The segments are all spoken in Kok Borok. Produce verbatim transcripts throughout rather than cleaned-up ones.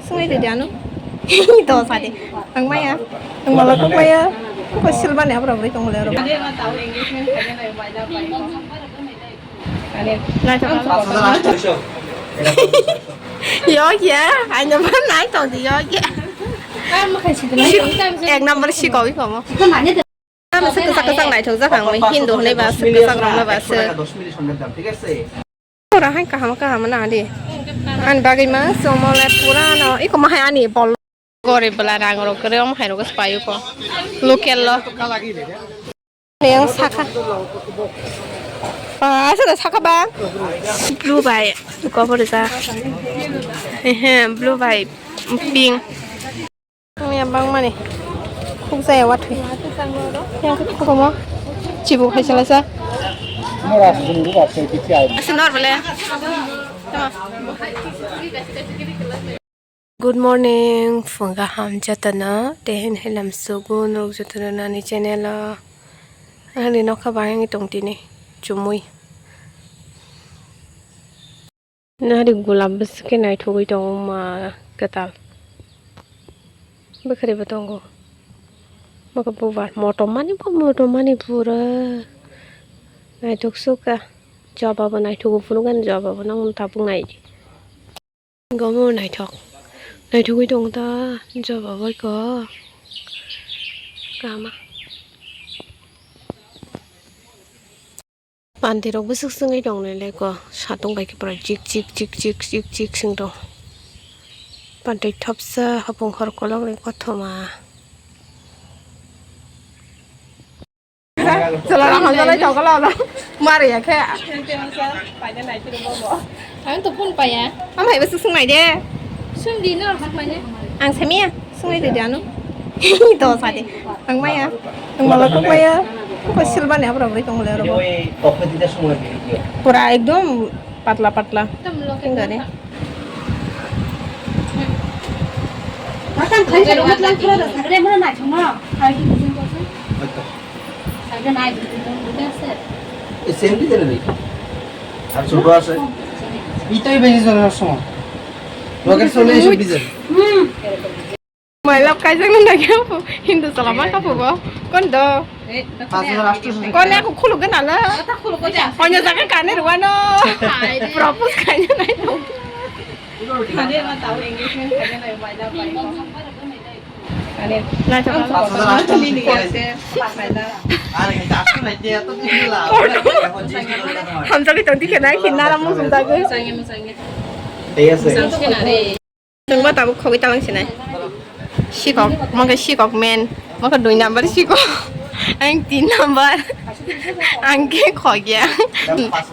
Sungwi ridi ano. To sadi. Ang maya. Ang mala kok maya. Kok silbani abra bri tong le ro. Yo ya, aino man nai tong di yo ya. Ek number si koi komo. Ano se kwchak kwchak naithok jak ang, Hindu hwnwi ba se kwchak rok no ba se. Pura hai kaham kaham na di. Ani bagwi ma chomo le pura no iko ma hai ani bol. Gorib bwla rang rok kwrwi omo hai rok se paio ko. Local lo. Yang saka. Ba asa da saka ba. Blue bai. Ko bo da. He he, blue bai. Pink. Mia bangmani khukjaya watwi. Yang komo chibu hai chalasa. Asa nor bole. Good morning, phung kaham jotono. Tehin helam sugun rok jotono nani channel o. Ani nokha bahai tong tini chumui. Nari gulab bwswk khe naithogwi tongo ma kwtal. Bwkhwrwi bo tongo. Bokhe bubar motom mani bo motom mani pura naithok sukha. Joba bo naithogo phunukgani joba bo nang tabuk nai. Gomo naithok. Naithogwi tongo ta joba bo iko. Kaham. Panti rok bwswk swngwi tong nai le ko satung bai khe pura jik jik jik jik jik jik swng tong. Panti thopsa hapung hor kolok ni kothoma. Chwla rok hamjak lai tong kala olo. Mari ya khe. Ang to phone paya. Am hai bwswk swng nai de. Swng di no, swng nai de. Ang semiya. Sungwi ridi ano. To sadi. Ang maya. Ang mala kok maya. Kok silbani abra bri tong le ro. Pura ekdom patla patla. Tingani. এই same design নেই। আর ছোট আছে। এটাই বেশি চলে সবসময়। রকেট চলে এইসব design. Mailap kaijak nang nagya po. Hindu salama kapo bo. Kon do? পাঁচ হাজার আটশো। Kon ako khuluk gana la. Onyo jaga kane rwano. Propose kanya nai to. Kane ma tao engagement kanya nai mailap pai. Kane. পাঁচ হাজার আটশো। আর এই আটশো নাই, এত দিন লাভ। এখন জিনিস কিনতে হয়। Hamjagwi tong dikhe nai, hinna la mung sumjagwi. ঠিক আছে। Nungba tabuk khogwi talang sinai. Sikok, mangke sikok men, mangke dui number sikok. Ang tin number. Ang khe khogya.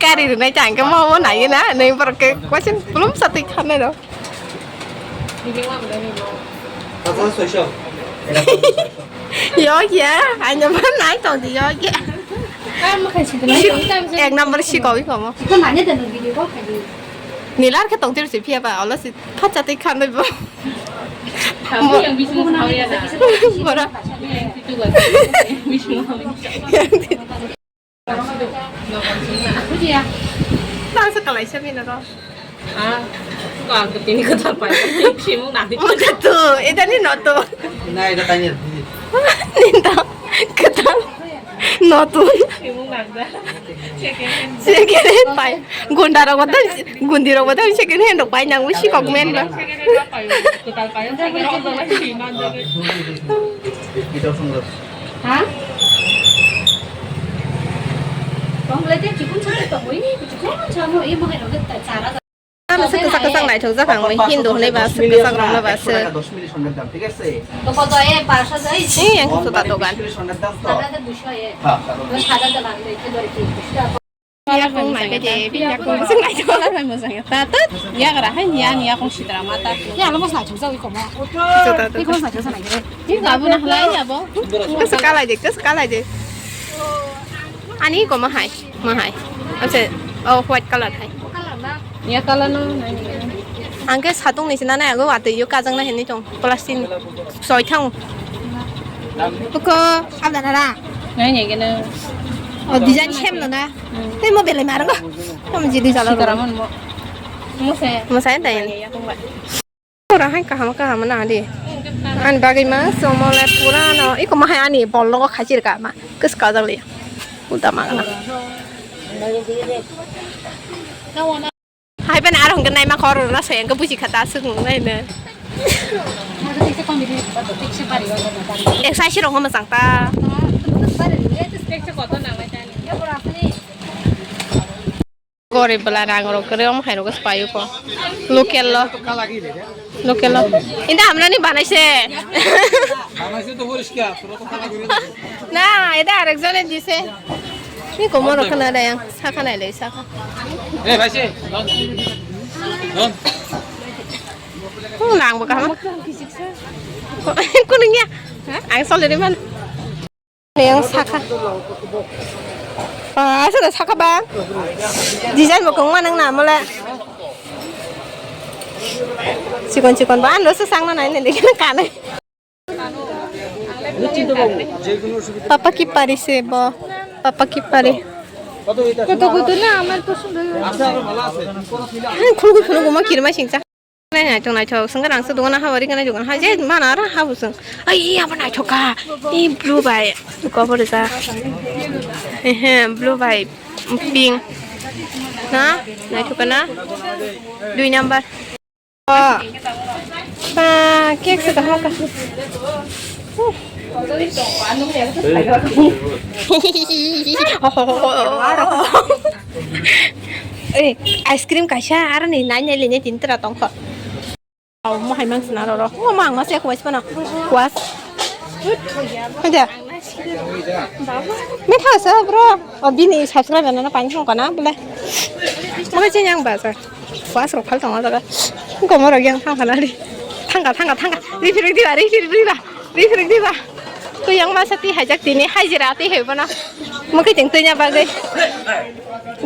Kari rwnai ta ang khe mo mo nai na, nai borok khe question kulum satwi khanai rw. পাঁচ হাজার ছয়শো। Yo ya, aino man nai tong di yo ya. Ek number sikok wi komo. Nilar khe tong tiro se phiya ba, olo se phacha tei khan bai bo. Bora. Tang sa kalai sa mina ro. Ah, ko ang ketini ko tapai. Simung nadi. Mo jatu, eta ni noto. Na, eta tanya. Ninta, keta. Notun. Second hand pai. Gunda rok bodan, gundi rok bodan second hand rok pai nang usi kok men ba. Ha? Tong lai te chikun chikun tong oi, chikun chamo, e mo hai rok ta chara. Ano se kwchak kwchak naithok jak ang, Hindu hwnwi ba se kwchak rok no ba se. দশ মিলি স্বর্ণের দাম, ঠিক আছে? তো কত? এ, পাঁচশো দেয়? Ei, ang khe juta dogan. দশ মিলি স্বর্ণের দাম তো? সাত হাজার দুশো এ। হ্যাঁ, সাত হাজার। তো সাত হাজার লাগবে, একটু ধরে কি? Yakung nai khe je, yakung se naithok. Colour bai mojang ya. Ta, ta, yagra hai, ya, yakung sitra mata. Ya, lo mos naithok jak oi komo. Juta to. Ni komo naithok jak nai khe. Ni gabu na halai ya bo. Kwchak kalai de, kwchak kalai de. Ani komo hai. Mahai. Acha, oh, white color hai. Ya color no, nai ni. Ang khe satung ni sina nai ago, watwi yo kajang na hinwi tong. Plastic ni soi thang. Buko, abda na ra. Nai ni gana. Oh, design same no na. Hmm. Tei mo belai mar go. Tamo jidi jala. Sitaramon mo. Mo se. Mo se dai. Ya kong ba. Kaham kaham kaham na di. Ani bagwi ma somo le pura no. Iko ma hai ani bol logo khachi rwka ma. Kis ka jang le. Uda ma gana. Hai ban ar hongke nai ma khor na so yang ke buji khata sung nai ne. Exercise rong ma sang ta. Gorib bwla rang rok kwrwi omo hai rok se paio kho. Local lo. Local lo. Inda hamnani banaise. Banaise to poriskar, pura to kala guri. Na, eda arekjone dise. Ni komo rok khna da yang, sakha nai lai sakha. Eh, bhaise, don. Don. Kung nang bo kaham. Kuning ya. Ang solid man. Yang saka. Ah, asa da saka ba. Design bo kongma nang na mole. Chikon chikon ba, ano se sang na nai ne, dekhe na kanai. Papa ki pari se bo. Papa ki pari. কত কত না আমার পছন্দ হয়েছে. Khulgu khulgu ma kirma singsa. Naithok naithok, sengkhe rangchak dogana habari gana dogana hai je mana aro habu song. Ai, abo naithok kha. Ei blue bai. Kobor ja. Ehe, blue bai. Pink. Na? Naithok kha na? Dui number. Oh. Ah, cake se kaham ka. Eh, ice cream kaisa, aro ni nai nai lini tin tra tongkho. Oh, mo hai mang sina ro ro. Mo mang ma se kuas pana. Kuas. Hada. Mitha sa bro. Oh, bini subscribe na na pani hong kana bole. Mo che yang ba sa. Kuas ro khal tong daga. Ko mo ro yang thang khala ri. Thang ka thang ka thang ka. Ri phiri di ba ri phiri di ba. Ri phiri di ba. Ko yang ma sa ti hajak tini hajira ti he bana. Mo ke ting tunya bagwi.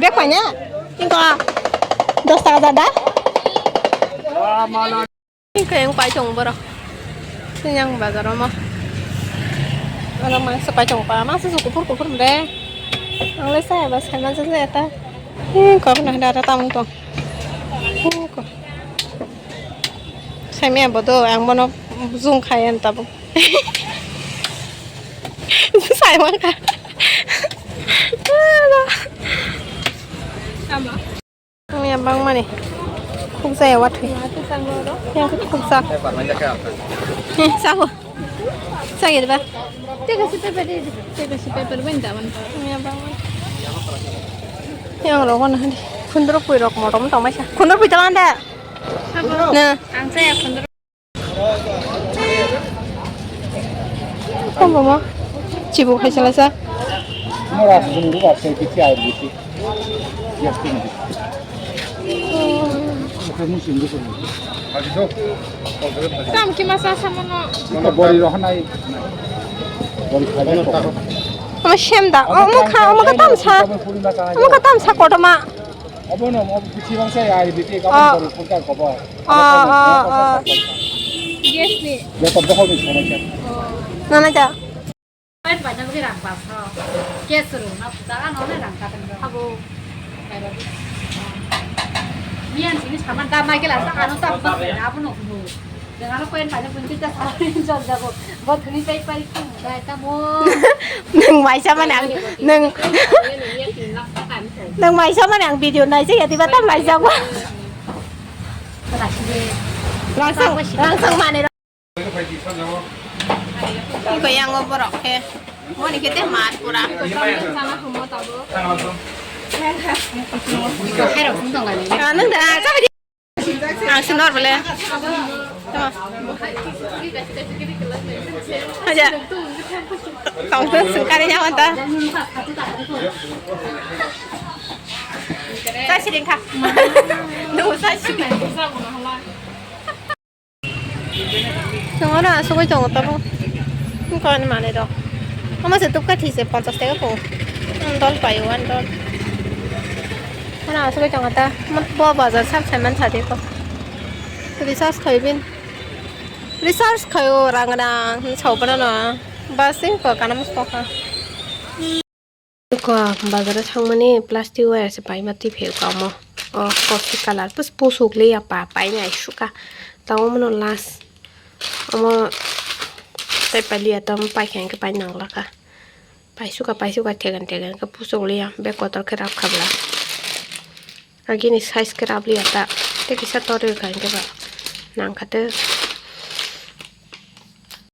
Bek panya. Ingko dos taka jada. Ingko yang pai tong borok. Sinyang bazar omo. Oro mangsa pai tong pa, mangsa su kuphur kuphur mre. Ang le saya ba sai mangsa saya ta. Ingko na da da tamung tong. Ingko. Sai me bodo ang bono zung khai an tabuk. Sai mangka. Tamo. Yang bang mani. Khukjaya wathwi. Yang khukjak. He, sako. Sagi ba. Teka si paper de. Teka si paper ben da man. Yang bang mani. Yang rogo na hadi. Khundro pui rok motom tong maisa. Khundro pui tong anda. Na. Ang saya khundro. Tamo mo? Chibu khai sala sa. Mora sini ruwa sai bichi ai bichi. Yes, sini. Oke, musim gitu. Kam ki masa sama no. Kita bori roh nai. Bori khai. Omo sem da. Omo kha, omo kha tamsa. Omo kha tamsa kotoma. Obo no, obo bithi bangsa ya, ari bithi kapan baru pungkar kobo. Ah, ah, ah. Yes ni. Ya, tak bohong ni sana kan. Nana ja. Pen banyak lagi rang pas, ha. Kes seru, na putar ano na rang kapan. Abo. Mian sini sama dah mai kelas tak ano tak tak na abo no. Dengan apa yang banyak pun kita salah jawab jago. Buat ini baik baik tuh, baik kamu. Nang mai sama nang, nang, nang mai sama nang video nai sih ya tiba tam lai jago. Langsung, langsung mana? Iko yang ngoborok he. Moni kete mar pura. Anu dah, coba. Ang sinor bole. Tama. Aja. Tong tu sengkari nyawa ta. Sa siring kha. Nunggu sa siring. Sengkari asugoi tongo tabo. Kau ni mane do. Ama se tup kathi se ponchas taka po. Dol payo, one dol. Ano asugoi tongo ta. Bo bazar sab saiman thade ko. Recharge khai bin. Recharge khaio rang rang hin sao bana no. Bas sing ko kana musto kha. Ko bazar thangmani plastic wire se paima twi pheo kamo. O kopi colour pus pusuk le ya pa paina ai suka. Tamo mano last. Omo tei pailiya, tamo paikha hwnkhe pai nanglakha. Paisuka, paisuka, thegan, thegan khe puchukliya, bek kotor khe rap khabla. Agini size khe rabliya ta. Tei kisa torwi kha hwnkhe ba nangkha tei.